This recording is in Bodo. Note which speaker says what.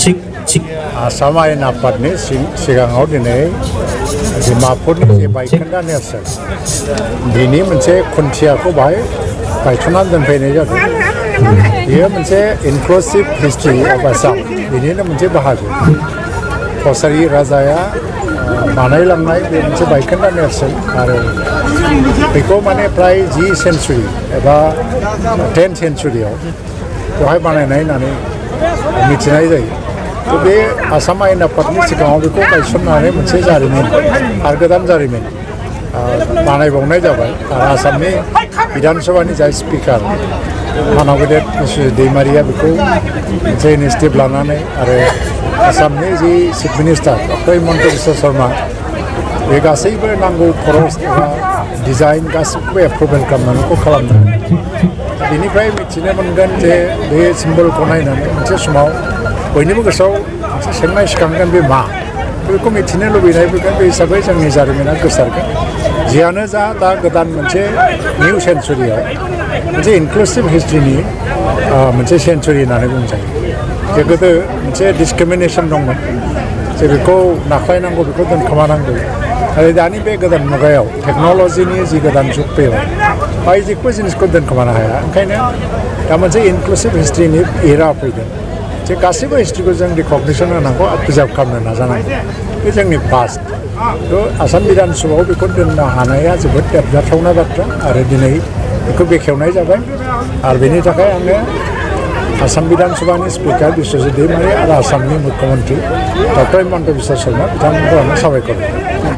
Speaker 1: आसाम आयेन आफादनि सिगाङाव दिनै डिमापुरनि जे बायखोन्दा नेरसोन बिनि मोनसे खुन्थियाखौ बाहाय गायसननानै दोनफैनाय जादों। बेयो मोनसे इनक्लुसिभ हिस्ट्रि अफ आसाम बिनिनो मोनसे बाहागो। कसारि राजाया बानायलांनाय बे मोनसे बायखोन्दा नेरसोन आरो बेखौ माने फ्राय 10 सेन्चुरि एबा 10 सेन्चुरियाव बेवहाय बानायनाय होननानै मिथिनाय जायो। तो बे आसाम आयेन आफादनि सिगाङाव बेखौ गायसननानै मोनसे जारिमिन आरो गोदान जारिमिन बानायबावनाय जाबाय। आरो आसामनि बिधान सभानि जाय स्पिकार मानाव गेदेर दैमारिया बेखौ मोनसे इनिसिएटिभ लानानै आरो आसामनि जि chief minister doctor Himanta Biswa Sharma बे गासैबो नांगौ खरस एबा डिजाइन गासैखौबो एप्रुभेल खालामनानै खालामदों। बेनिफ्राय मिथिनो मोनगोन जे बे सिम्बलखौ नायनानै मोनसे समाव बयनिबो गोसोआव मोनसे सोंनाय सिखांगोन बे मा बेखौ मिथिनो लुबैनाय फैगोन। बे हिसाबै जोंनि जारिमिना गोसारगोन। जियानो जा दा गोदान मोनसे निउ सेन्चुरियाव मोनसे इनक्लुसिभ हिस्ट्रिनि मोनसे सेन्चुरि होननानै बुंजायो। जे गोदो मोनसे डिसक्रिमिनेसन दंमोन जे बेखौ नाख्लायनांगौ बेखौ दोनखोमानांगौ। आरो दानि बे गोदान मुगायाव टेक्न'लजिनि जि गोदान जुग फैबाय बाय जेबो जिनिसखौ दोनखोमानो हाया। ओंखायनो दा मोनसे इनक्लुसिभ हिस्ट्रिनि एरा फैदों जे गासैबो हिस्ट्रिखौ जों रिकगनिसन होनांगौ आरो प्रिजार्भ खालामनो नाजानांगौ। बे जोंनि पास्ट। थ' आसाम बिधान सभायाव बेखौ दोननो हानाया जोबोद देरजाथावना बाथ्रा आरो दिनै बेखौ बेखेवनाय जाबाय। आरो बेनि थाखाय आङो आसाम बिधान सभानि स्पिकार बिश्वजित दैमारि आरो आसामनि मुख्यमन्त्रि डक्टर हिमन्त बिश्व शर्मा बिथांमोनखौ आङो साबायखर होयो।